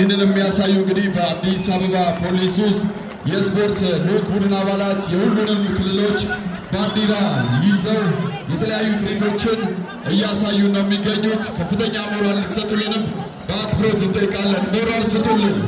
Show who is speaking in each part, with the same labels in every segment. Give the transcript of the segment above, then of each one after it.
Speaker 1: ይህንን የሚያሳዩ እንግዲህ በአዲስ አበባ ፖሊስ ውስጥ የስፖርት ልዑክ ቡድን አባላት የሁሉንም ክልሎች ባንዲራ ይዘው የተለያዩ ትርኢቶችን እያሳዩ ነው የሚገኙት። ከፍተኛ ሞራል ልትሰጡልንም በአክብሮት እንጠይቃለን። ሞራል ስጡልን።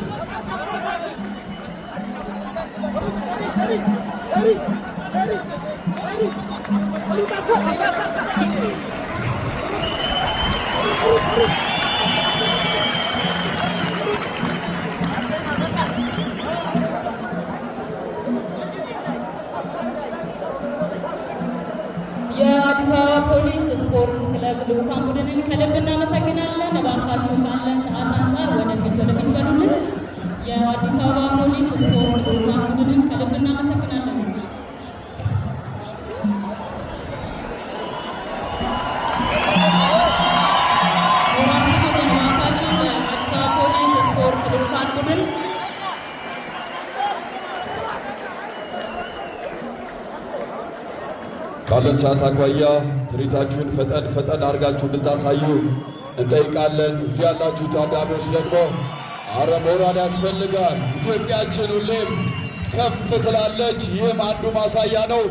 Speaker 2: የአዲስ አበባ ፖሊስ ስፖርት ክለብ ልዑካን ቡድንን ከልብ እናመሰግናለን። እባካችሁ ካለን ሰዓት አንጻር ወደፊት ወደፊት በሉልን። የአዲስ አበባ ፖሊስ ስፖርት ልዑካን ቡድንን ከልብ እናመሰግናለን። ሞራል ስጡልን እባካችሁ ለአዲስ አበባ ፖሊስ ስፖርት ልዑካን ቡድን።
Speaker 1: ካለን ሰዓት አኳያ ትርኢታችሁን ፈጠን ፈጠን አድርጋችሁ እንድታሳዩ እንጠይቃለን። እዚህ ያላችሁ ታዳሚዎች ደግሞ አረ ሞራል ያስፈልጋል። ኢትዮጵያችን ሁሌም ከፍ ትላለች። ይህም አንዱ ማሳያ ነው።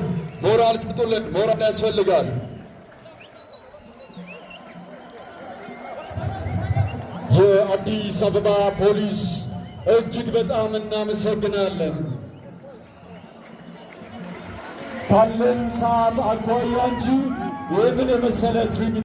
Speaker 1: ሞራል ስጡልን፣ ሞራል ያስፈልጋል።
Speaker 3: የአዲስ አበባ ፖሊስ እጅግ በጣም እናመሰግናለን። ካለን ሰዓት አኳያ እንጂ ይህንን የመሰለ ትርኢት